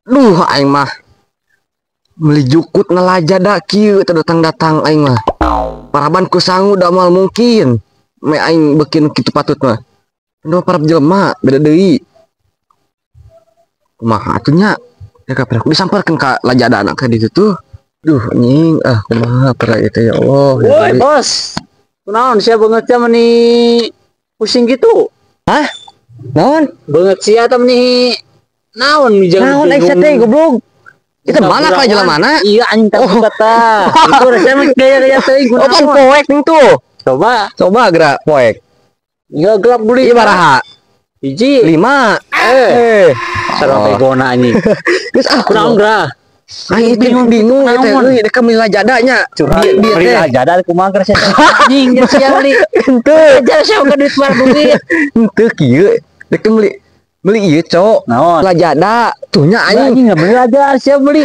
Duh, aing mah meuli jukut na Lazada kieu teu datang-datang aing mah. Paraban ku sangu da moal mungkin. Me aing beukin kitu patut mah. Duh, parab jelema beda deui. Kumaha atuh nya? Ya kapan aku disamperkeun ka Lazada anak ka ditu tuh. Duh, anjing, ah, kumaha pera itu, ya Allah. Ya Woi, Rabbi. Bos. Kunaon sia beungeut sia meni pusing gitu? Hah? Naon? Beungeut sia teh meni naon jeung Naon aing teh, goblok? Itu mana ka jelema mana? Iya, anjing, tak Oh. kata. Itu rasanya mah gaya-gaya teuing. Oh, pan kunaon. poek ning tuh. Coba. Coba gerak poek. Ya gelap gulita. Iya, baraha? Hiji. 5. Eh, Eh. sarua Oh. begona, anjing. Geus ah, Kunaon geura? Aing itu bingung Kunaon? teh euy, dek meuli Lazada nya. Curhat Dia dia beli teh. Lazada kumaha geura sia? Anjing, geus sia beli. Henteu, Ajar sia boga duit bar duit. Henteu kieu. Dek meuli meuli ieu, Cok. Naon? Lazada tuh nya, Anjing anjing. nggak beli aja sia beli.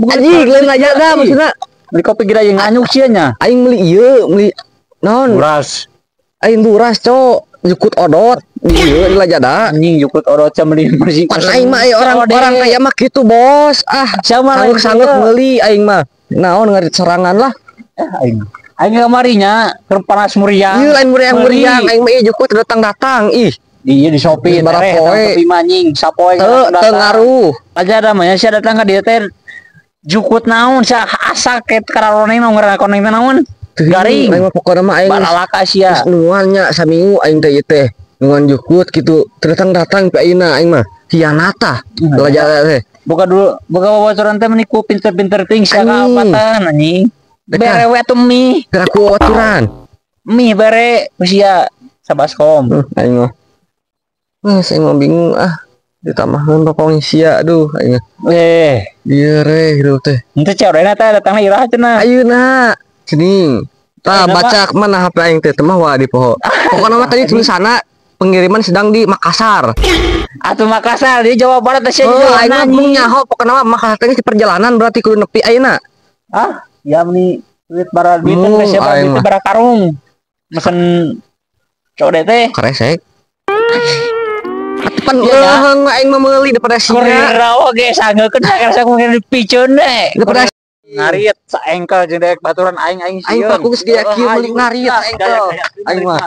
Anjing, lain Lazada maksudna. Beli kopi gira yang nganyuk sia nya. Aing meuli ieu, meuli naon? Buras. Aing buras, Cok. Jukut odot di ieu di Lazada. Anjing, jukut odot sia beli bersih. Pan aing mah orang orang kaya mah gitu, Bos. Ah, Siapa sanggup-sanggup meuli aing mah. Naon ngarit serangan lah. Eh, aing. Aing kamarinya keur panas muriang. Ieu lain muriang-muriang, aing mah ieu jukut datang-datang. Ih, Iya, di Shopee Geus tereh barapoe. tapi mah, anjing, sapoe teu teu ngaruh. Aja mah sia datang ka dieu teh jukut naon sia asa ke kararone naon ngaranna koneng teh naon? Garing. Aing mah pokona mah aing Balalaka sia. geus nuan nya saminggu aing teh ieu teh. Nuan jukut gitu, datang-datang ke ayeuna aing mah. Hianat tah. Lazada teh. Boga dulu, boga babaturan teh meni ku pinter-pinter ting sia Anjing. kaapatan, anjing. Deka. Bere we atuh mie. Gerak ku aturan. Mie bere ku sia sabaskom. Aing mah. Wah, saya mah bingung ah. Ditambahkeun pokong sia, aduh aing mah. Eh, Ieu re hirup teh. Henteu cewekna teh datangna iraha cenah? Ayeuna sini. Tah, Ayeuna baca mana HP aing teh mah wa di poho. Pokokna mah tadi tulisanna pengiriman sedang di Makassar. Atuh Makassar di Jawa Barat teh sia. Oh, Jawa aing mah anjing. mung nyaho pokokna mah Makassar teh di perjalanan, berarti kudu nepi ayeuna. Ah, ya meni duit bara duit Mung, teh sia bara aing duit mah. Bara karung. Mesen code teh. Karesek. Atuh pan Iya, ya. leuheung mah aing mah meuli daripada sia. Kurir oge sanggekeun karasa mungkin dipiceun deh. Daripada Ngarit saengkel jeung daek baturan aing, aing aing sieun. mah geus gaya kieu meuli ngarit saengkel. Aing mah.